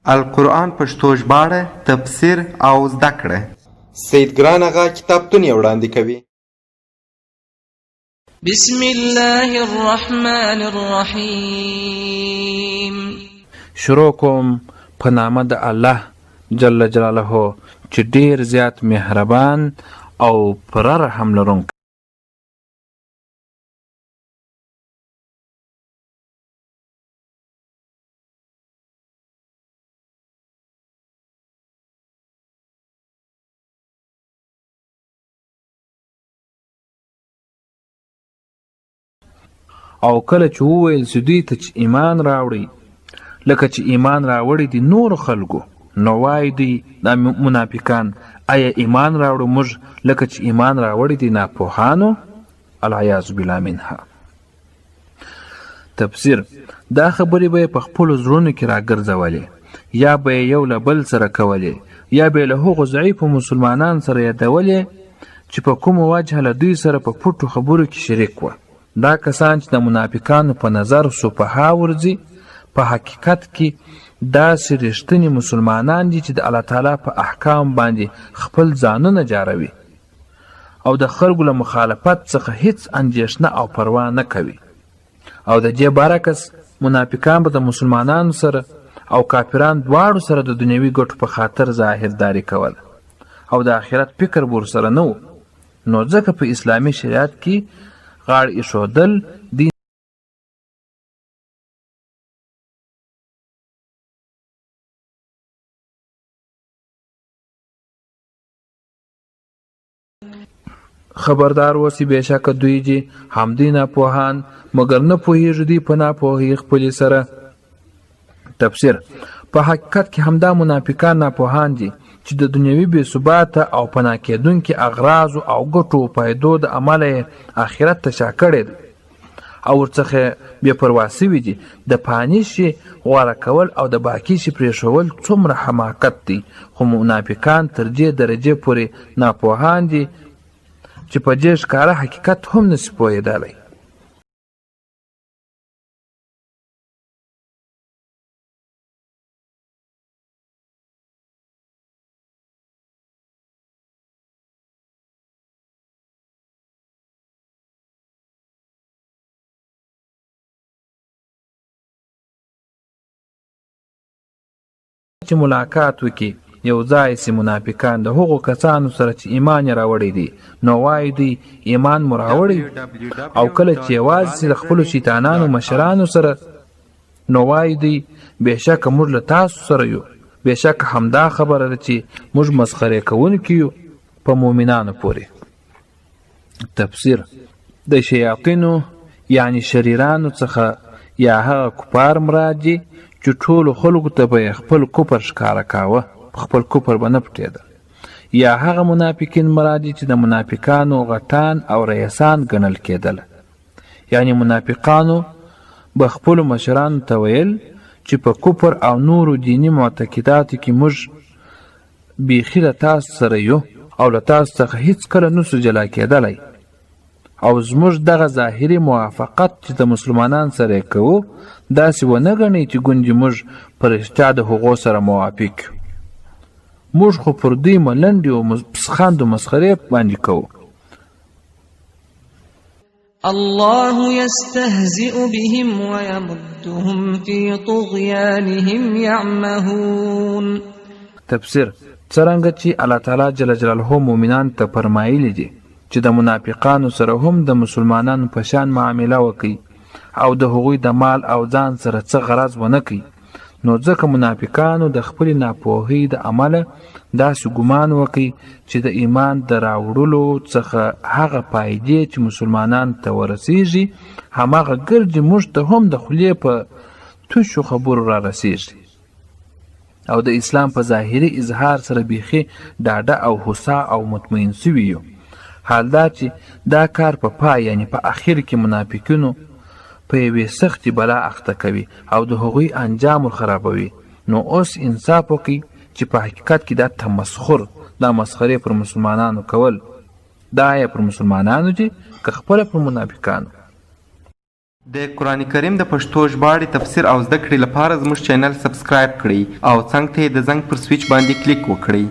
القرآن پښتو ژباړه، تفسیر او زده کړه. سید ګران اغا کتابتون یې وړاندې کوي. بسم الله الرحمن الرحیم. شروع کوم په نامه د الله جل جلاله چې ډیر زیات مهربان او پوره رحم لرونکی. او کله چې وویل سي دوی ته چې ایمان راوړئ لکه چې ایمان راوړی دي نورو خلکو، نو وایي دوی دا منافقان آیا ایمان راوړو موږ لکه چې ایمان راوړی دي ناپوهانو؟ العیاذ بالله منها. تفسیر: دا خبرې به یې په خپلو زړونو کې راګرځولې، یا به یې یو له بل سره کولې، یا به یې له هغو ضعیفو مسلمانانو سره یادولې چې په کومه وجه له دوی سره په پټو خبرو کې شریک وه. دا کسان چې د منافقانو په نظر سفها ورځي، په حقیقت کې داسې رښتیني مسلمانان دي چې د الله تعالی په احکام باندې خپل ځانونه جاروي او د خلکو له مخالفت څخه هیڅ اندېښنه او پروا نه کوي. او د دې برعکس منافقان به د مسلمانانو سره او کافران دواړو سره د دنیوي ګټو په خاطر ظاهرداري کوله او د آخرت فکر به ورسره نه و، نو ځکه په اسلامي شریعت کې غاړه ایښودل دی. خبردار اوسئ، بېشکه دوی دي همدوی ناپوهان، مګر نه پوهېږي دوی په ناپوهۍ خپلې سره. تفسیر: په حقیقت کې همدا منافقان ناپوهان دي چې د دنیوي بې ثباته او پناه کېدونکي اغراضو او ګټو فایدو د امله یې آخرت ته شا کړی دی او ورڅخه بې پروا شوي دي. د فاني شي غوره کول او د باقي شي پرېښول څومره حماقت دی، خو منافقان تر دې درجې پورې ناپوهان دي چې په دې ښکاره حقیقت هم نشي پوهېدلی. چې ملاقات وکړي یو ځای سي منافقان د هغو کسانو سره چې ایمان یې راوړی دی، نو وایي دوی ایمان مو راوړی، او کله چې یوازې سي د خپلو شیطانانو مشرانو سره، نو وایي دوی بېشکه موږ له تاسو سره یو، بېشکه همدا خبره ده چې موږ مسخرې کوونکي یو په مؤمنانو پورې. تفسیر: د شیاطینو یعنی شریرانو څخه یا هغه کفار مراد دي چې ټولو خلکو ته به یې خپل کفر ښکاره کاوه، په خپل کفر به نه پټېدل، یا هغه منافقین مراد دي چې د منافقانو غټان او رئیسان ګڼل کېدل، یعنی منافقانو به خپلو مشرانو ته ویل چې په کفر او نورو دیني معتقداتو کې موږ بیخي له تاسو سره یو او له تاسو څخه هیڅکله نسو جلا کېدلی، او زموږ دغه ظاهري موافقت چې د مسلمانان سره یې کوو داسې ونه ګڼئ چې ګوندې موږ په رښتیا د هغو سره موافق یو، موږ خو پر دوی ملنډې او پسخاندو مسخرې باندې کوو. الله يستهزئ بهم ويمدهم في طغيانهم يعمهون. تفسیر: څرنګه چې الله تعالی جل جلاله مؤمنان ته فرمایلي دي چې د منافقانو سره هم د مسلمانانو په شان معامله وکړئ او د هغوی د مال او ځان سره څه غرض ونه کړئ، نو ځکه منافقانو د خپلې ناپوهۍ د امله داسې ګمان وکړ چې د ایمان د راوړلو څخه هغه فایدې چې مسلمانان ته ورسیږي هماغه ګرځي موږ ته هم د خولې په تشو خبرو را رسیږي، او د اسلام په ظاهري اظهار سره بیخي ډاډه او هوسا او مطمئن شوي یو، حال دا چې دا کار په پای یعنی په اخر کې منافقینو په یوې سختې بلا اخته کوي او د هغوی انجام ورخرابوي. نو اوس انصاف وکړئ چې په حقیقت کې دا تمسخر، دا مسخرې پر مسلمانانو کول، دا آیا پر مسلمانانو دي که خپله پر منافقانو؟ د قرآن کریم د پښتو ژباړې، تفسیر او زده کړې لپاره زموږ چینل سبسکرایب کړئ او څنګ ته یې د زنګ پر سویچ باندې کلیک وکړئ.